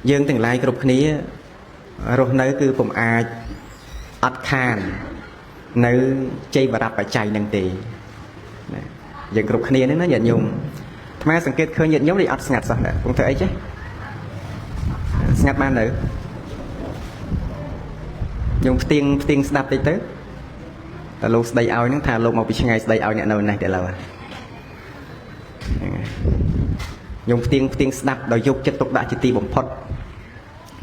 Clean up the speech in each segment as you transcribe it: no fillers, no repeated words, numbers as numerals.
យើងទាំងឡាយគ្រប់គ្នារស់នៅគឺពុំអាចអត់ខាននៅចីវរបច្ច័យនឹងទេណាយើងគ្រប់គ្នាហ្នឹងណាញាតិញោមអាត្មាសង្កេតឃើញញាតិញោមនេះអត់ស្ងាត់សោះដែរពុំធ្វើអីចេះស្ងាត់បាននៅញោមផ្ទៀងផ្ទៀងស្ដាប់តិចទៅតែលោកស្ដីឲ្យហ្នឹងថាលោកមកពីឆ្ងាយស្ដីឲ្យអ្នកនៅនេះតែឡើយហ្នឹងហើយញោមផ្ទៀងផ្ទៀងស្ដាប់ដោយយកចិត្តទុកដាក់ជាទីបំផុត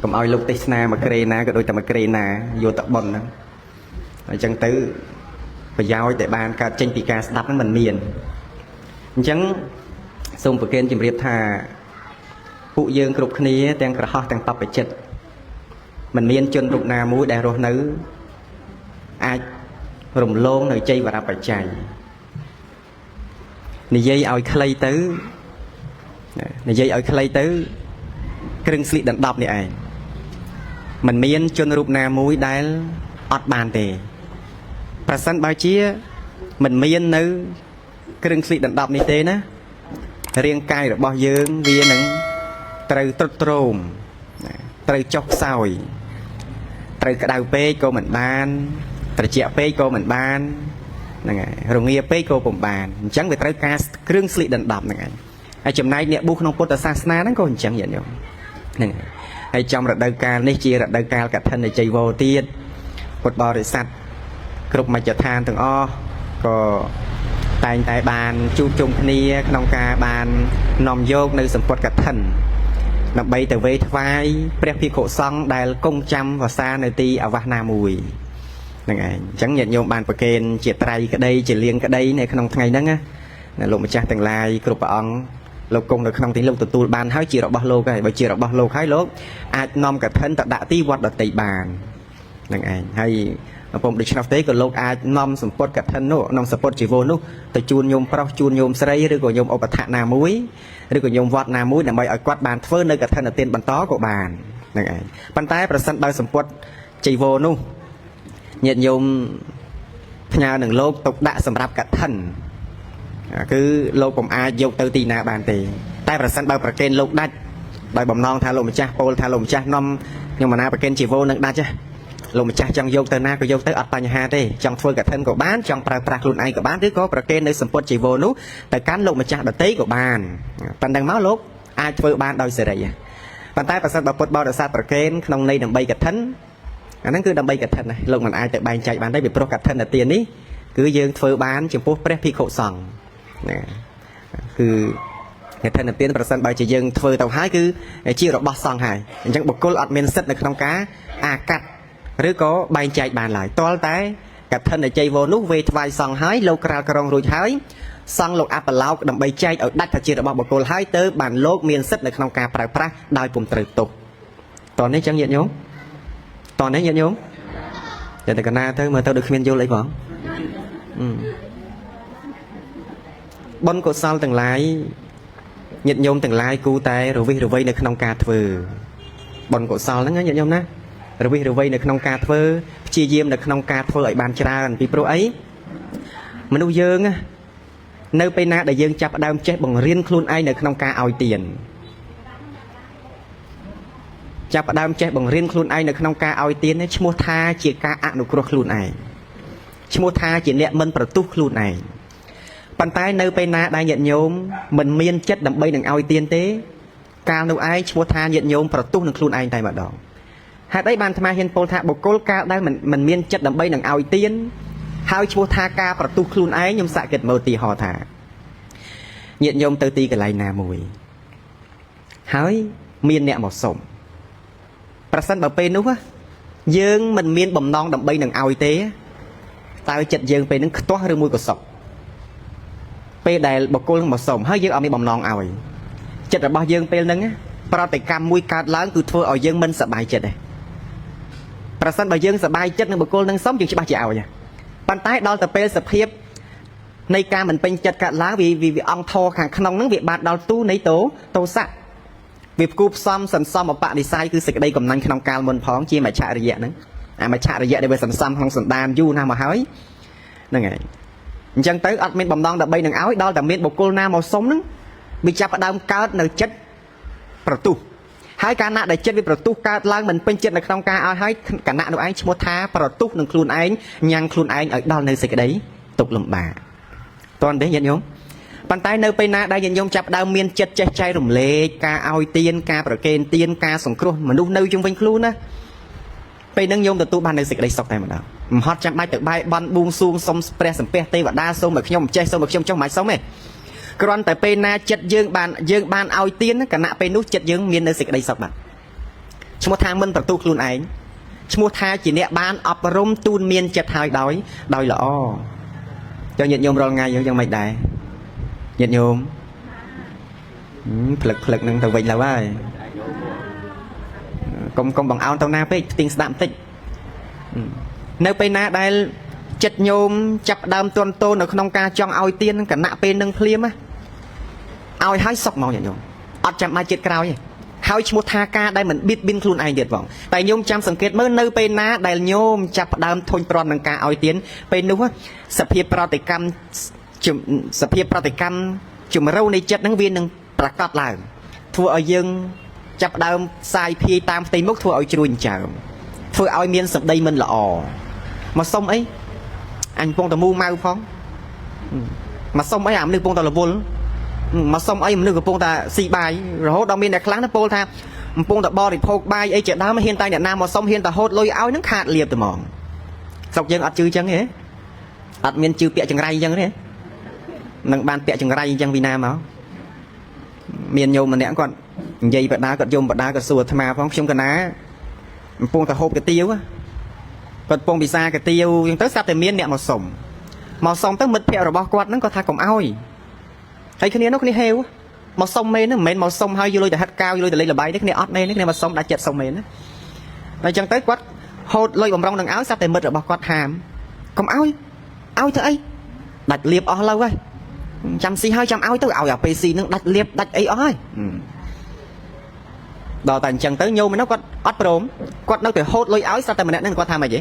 កុំឲ្យលោកទេសនាមកក្រេណាក៏ដូចតែមកក្រេណាយកតប៉ុនហ្នឹងអញ្ចឹងទៅប្រយោជន៍ដែលបានកើតចេញពីការស្ដាប់ហ្នឹងមិនមានអញ្ចឹងសូមប្រកេនជម្រាបថាពួកយើងគ្រប់គ្នាទាំងក្រហោះទាំងបព្វជិតមិនមានជនរូបណាមួយដែលរស់នៅអាចរំលងនៅជ័យវរបច្ច័យនិយាយឲ្យខ្លីទៅនិយាយឲ្យខ្លីទៅគ្រឿងស្លៀកដណ្ដប់នេះឯងមិនមានជនរូបណាមួយដែលអត់បានទេប្រសិនបើជាមិនមាននៅគ្រឿងស្លៀកដណ្ដប់នេះទេណារាងកាយរបស់យើងវានឹងត្រូវទ្រុឌទ្រោមត្រូវចុះខ្សោយត្រូវក្តៅពេកក៏មិនបានត្រជាក់ពេកក៏មិនបានហ្នឹងហើយរងាពេកក៏ពុំបានអញ្ចឹងវាត្រូវការគ្រឿងស្លៀកដណ្ដប់ហ្នឹងឯងហើយចំណែកអ្នកបួសក្នុងពុទ្ធសាសនាហ្នឹងក៏អញ្ចឹងញាតិញោមហ្នឹងហើយហើយចំរដូវកាលនេះជារដូវកាលកឋិនចីវរទៀតពុទ្ធបរិស័ទគ្រប់មជ្ឈដ្ឋានទាំងអស់ក៏តែងតែបានជួបជុំគ្នាក្នុងការបាននាំយកនៅសម្ពុតកឋិនដើម្បីទៅវេថ្វាយព្រះភិក្ខុសង្ឃដែលគង់ចាំវស្សានៅទីអាវាសណាមួយហ្នឹងឯងអញ្ចឹងញាតិញោមបានប្រគេនជាត្រៃក្តីជាលៀងក្តីនៅក្នុងថ្ងៃហ្នឹងណាលោកម្ចាស់ទាំងឡាយគ្រប់ព្រះអង្គលោកគង់នៅក្នុងទីលោកទទួលបានហើយជារបស់លោកហើយបើជារបស់លោកហើយលោកអាចនាំកឋិនទៅដាក់ទីវត្តដតីបានហ្នឹងឯងហើយពុំដូច្នោះទេក៏លោកអាចនាំសម្ពុតកឋិននោះនាំសម្ពុតជីវរនោះទៅជូនញោមប្រុសជូនញោមស្រីឬក៏ញោមឧបថៈណាមួយឬក៏ញោមវត្តណាមួយដើម្បីឲ្យគាត់បានធ្វើនៅកឋិនទានបន្តក៏បានហ្នឹងឯងប៉ុន្តែប្រសិនបើសម្ពុតជីវរនោះញាតិញោមផ្ញើនឹងលោកទុកដាក់សម្រាប់កឋិនគឺលោកពុំអាចយកទៅទីណាបានទេតែប្រសិនបើប្រគេនលោកដាច់ដោយបំណងថាលោកម្ចាស់ពោលថាលោកម្ចាស់នាំខ្ញុំមណាប្រគេនជីវរនឹងដាច់លោកម្ចាស់ចង់យកទៅណាក៏យកទៅអត់បញ្ហាទេចង់ធ្វើកឋិនក៏បានចង់ប្រើប្រាស់ខ្លួនឯងក៏បានឬក៏ប្រគេននៅសម្ពុតជីវរនោះទៅកាន់លោកម្ចាស់ដតីក៏បានប៉ុណ្ណឹងមកលោកអាចធ្វើបានដោយសេរីប៉ុន្តែប្រសិនបើពុទ្ធបរិស័ទប្រគេនក្នុងន័យដើម្បីកឋិនអាហ្នឹងគឺដើម្បីកឋិនណាលោកមិនអាចទៅបែងចែកបានទេពីព្រោះកឋិនទាននេះគឺយើងធ្វើបានចំពោះព្រះភិក្ខុសង្ឃណាគឺកឋិនទានប្រសិនបើជាយើងធ្វើទៅហើយគឺជារបស់សង្ឃហើយអញ្ចឹងបុគ្គលអត់មានសិទ្ធិនៅក្នុងការអាកាត់ឬក៏បែងចែកបានឡើយទាល់តែកឋិនជ័យវរនោះវេថ្វាយសង្ឃហើយលោកក្រាលក្រងរួចហើយសង្ឃលោកអបឡោកដើម្បីចែកឲ្យដាច់ថាជារបស់បុគ្គលហើយទៅបានលោកមានសិទ្ធិនៅក្នុងការប្រើប្រាស់ដោយពុំត្រូវទោសតោះនេះចឹងញាតិញោមតោះនេះញាតិញោមតែតែកណាទៅមើលទៅដូចគ្មានយល់អីផងបុណ្យកុសលទាំងឡាយញាតិញោមទាំងឡាយគូតែរវិះរវៃនៅក្នុងការធ្វើបុណ្យកុសលហ្នឹងញាតិញោមណារវិះរវៃនៅក្នុងការធ្វើព្យាយាមនៅក្នុងការធ្វើឲ្យបានច្រើនពីព្រោះអីមនុស្សយើងនៅពេលណាដែលយើងចាប់ផ្ដើមចេះបង្រៀនខ្លួនឯងនៅក្នុងការឲ្យទានចាប់ផ្ដើមចេះបង្រៀនខ្លួនឯងនៅក្នុងការឲ្យទាននេះឈ្មោះថាជាការអនុគ្រោះខ្លួនឯងឈ្មោះថាជាអ្នកមិនប្រទុះខ្លួនឯងប៉ុន្តែនៅពេលណាដែលញាតិញោមមិនមានចិត្តដើម្បីនឹងឲ្យទានទេកាលនោះឯងឈ្មោះថាញាតិញោមប្រទុះនឹងខ្លួនឯងតែម្ដងហេតុអីបានអាត្មាហ៊ានពោលថាបុគ្គលកាលដែលមិនមានចិត្តដើម្បីនឹងឲ្យទានហើយឈ្មោះថាការប្រទុះខ្លួនឯងខ្ញុំសាកគិតមើលទីហោថាញាតិញោមទៅទីកន្លែងណាមួយហើយមានអ្នកមកសុំប្រសិនបើពេលនោះយើងមិនមានបំណងដើម្បីនឹងឲ្យទេតើចិត្តយើងពេលហ្នឹងខ្ទាស់ឬមួយក៏សុខពេលដែលបុគ្គលមកសុំហើយយើងអត់មានបំណងឲ្យចិត្តរបស់យើងពេលហ្នឹងប្រតិកម្មមួយកើតឡើងគឺធ្វើឲ្យយើងមិនសប្បាយចិត្តទេប្រសិនបើយើងសប្បាយចិត្តនឹងបុគ្គលនឹងសុំយើងច្បាស់ជាឲ្យប៉ុន្តែដល់ទៅពេលសភាពនៃការមិនពេញចិត្តកើតឡើងវាវាអង្គធរខាងក្នុងហ្នឹងវាបានដល់ទូនៃតោទោសៈវាផ្គូផ្សំសន្សំអបនិស្ស័យគឺសេចក្តីកំណាញ់ក្នុងកាលមុនផងជាមច្ឆរិយៈហ្នឹងអាមច្ឆរិយៈដែលវាសន្សំក្នុងសន្តានយូរណាស់មកហើយហ្នឹងហើយអញ្ចឹងទៅអត់មានបំណងដើម្បីនឹងឲ្យដល់តែមានបុគ្គលណាមកសុំហ្នឹងវាចាប់ផ្ដើមកើតនៅចិត្តប្រទុះ ហើយកាលណាដែលចិត្តវាប្រទុះកើតឡើងមិនពេញចិត្តនៅក្នុងការឲ្យហើយគណៈនោះឯងឈ្មោះថាប្រទុះនឹងខ្លួនឯងញ៉ាំងខ្លួនឯងឲ្យដល់នៅសេចក្តីទុក្ខលំបាកតន់ទេញាតិញោមប៉ុន្តែនៅពេលណាដែលញាតិញោមចាប់ផ្ដើមមានចិត្តចេះចែករំលែកការឲ្យទានការប្រគេនទានការសង្គ្រោះមនុស្សនៅជុំវិញខ្លួនណាពេលហ្នឹងញោមទទួលបាននៅសេចក្តីសុខតែម្ដងមិនហត់ចាំបាច់ទៅបែបន់បួងសួងសុំព្រះសំពះទេវតាសូមឲ្យខ្ញុំចេះសូមឲ្យខ្ញុំចុះមិនសុំទេគ្រាន់តែពេលណាចិត្តយើងបានឲ្យទានគណៈពេលនោះចិត្តយើងមាននៅសេចក្តីសុខបាទឈ្មោះថាមិនប្រទុះខ្លួនឯងឈ្មោះថាជាអ្នកបានអប់រំទូនមានចិត្តហើយដោយល្អចុះញាតិញោមរាល់ថ្ងៃយើងយ៉ាងម៉េចដែរញាតិញោមផ្លឹកផ្លឹកនឹងទៅវិញឡើយហើយកុំបងអោនទៅណាពេកផ្ទៀងស្ដាប់បន្តិចនៅពេលណាដែលចិត្តញោមចាប់ដើមទន់តូននៅក្នុងការចង់ឲ្យទានគណៈពេលនឹងភ្លាមណាឲ្យហើយសុកមកញាតិញោមអត់ចាំបាច់ចិត្តក្រោយទេហើយឈ្មោះថាការដែលមិនបៀតបៀនខ្លួនឯងទៀតបងតែញោមចាំសង្កេតមើលនៅពេលណាដែលញោមចាប់ផ្ដើមធុញទ្រាន់នឹងការឲ្យទានពេលនោះសភាពប្រតិកម្មសភាពប្រតិកម្មជំរៅនៃចិត្តហ្នឹងវានឹងប្រកាសឡើងធ្វើឲ្យយើងចាប់ផ្ដើមសាយភាយតាមផ្ទៃមុខធ្វើឲ្យជ្រួញចើមធ្វើឲ្យមានសម្ដីមិនល្អមកសុំអីអញកំពុងតែមូម៉ៅផងមកសុំអីអាមនុស្សកំពុងតែរវល់មកសុំអីមនុស្សកំពុងតែស៊ីបាយរហូតដល់មានអ្នកខ្លះណាពោលថាកំពុងតែបរិភោគបាយអីជាដើមហ៊ានតែអ្នកណាមកសុំហ៊ានតែហូតលុយឲ្យនឹងខាតលៀបតែហ្មងស្រុកយើងអត់ជឿចឹងទេអត់មានជឿពាក្យចង្រៃចឹងទេនឹងបានពាក្យចង្រៃចឹងពីណាមកមានញោមម្នាក់គាត់និយាយបដាគាត់យំបដាគាត់សួរអាត្មាផងខ្ញុំកណាកំពុងតែហូបកាទៀវគាត់កំពុងពិសាកាទៀវចឹងទៅស្រាប់តែមានអ្នកមកសុំទៅមិត្តភ័ក្តិរបស់គាត់ហ្នឹងគាត់ថាកុំឲ្យហើយគ្នានោះគ្នាហេវមកសុំមែនហ្នឹងមិនមែនមកសុំហើយយកលុយទៅហិតកាវយកលុយទៅលេងល្បែងទេគ្នាអត់មែនទេគ្នាមកសុំដាក់ចិត្តសុំមែនណាហើយចឹងទៅគាត់ហូតលុយបំរុងនឹងឲ្យស្រាប់តែមិត្តរបស់គាត់ហាមកុំឲ្យឲ្យទៅអីដាច់លៀបអស់លើហើយចាំស៊ីហើយចាំឲ្យទៅឲ្យអាពេលស៊ីនឹងដាច់លៀបដាច់អីអស់ហើយដល់តែអញ្ចឹងទៅញោមនោះគាត់អត់ព្រមគាត់នៅតែហូតលុយឲ្យស្រាប់តែម្នាក់ហ្នឹងគាត់ថាម៉េចទេ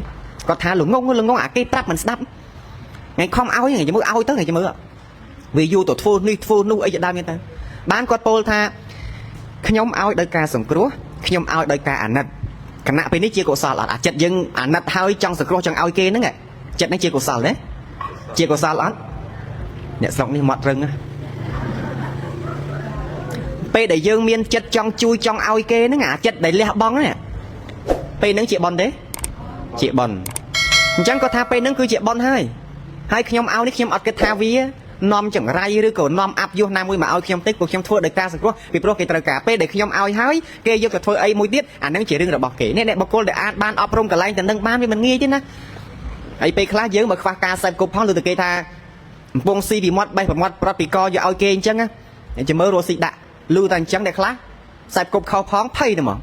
គាត់ថាល្ងងល្ងងអាគេប្រាប់មិនស្ដាប់ថ្ងៃខំឲ្យថ្ងៃមើលឲ្យទៅថ្ងៃមើលវាយូរទៅធ្វើនេះធ្វើនោះអីជាដើមហ្នឹងទៅបានគាត់ពោលថាខ្ញុំឲ្យដោយការសង្គ្រោះខ្ញុំឲ្យដោយការអាណិតគណៈពេលនេះជាកុសលអត់អាចិត្តយើងអាណិតហើយចង់សង្គ្រោះចង់ឲ្យគេហ្នឹងចិត្តហ្នឹងជាកុសលទេជាកុសលអត់អ្នកស្រុកនេះមាត់រឹងណាពេលដែលយើងមានចិត្តចង់ជួយចង់ឲ្យគេហ្នឹងអាចិត្តដែលលះបង់ហ្នឹងពេលហ្នឹងជាបន់ទេជាបន់អញ្ចឹងគាត់ថាពេលហ្នឹងគឺជាបន់ហើយហើយខ្ញុំឲ្យនេះខ្ញុំអត់គិតថាវានាំចង្រៃឬក៏នាំអាប់យុសណាមួយមកឲ្យខ្ញុំទេព្រោះខ្ញុំធ្វើដោយការសង្គ្រោះពីព្រោះគេត្រូវការពេលដែលខ្ញុំឲ្យហើយគេយកទៅធ្វើអីមួយទៀតអាហ្នឹងជារឿងរបស់គេនេះអ្នកបុគ្គលដែលអាចបានអប់រំកន្លែងទៅនឹងបានវាមិនងាយទេណាហើយពេលខ្លះយើងបើខ្វះការសេពគប់ផងឬទៅគេថាកំពុងស៊ីពីមាត់បេះប្រមាត់ប្រត់ពីកយកឲ្យគេអញ្ចឹងណាចាំមើលរស់ស៊ីដាក់លឺតែអញ្ចឹងអ្នកខ្លះសេពគប់ខុសផងភ័យទៅហ្មង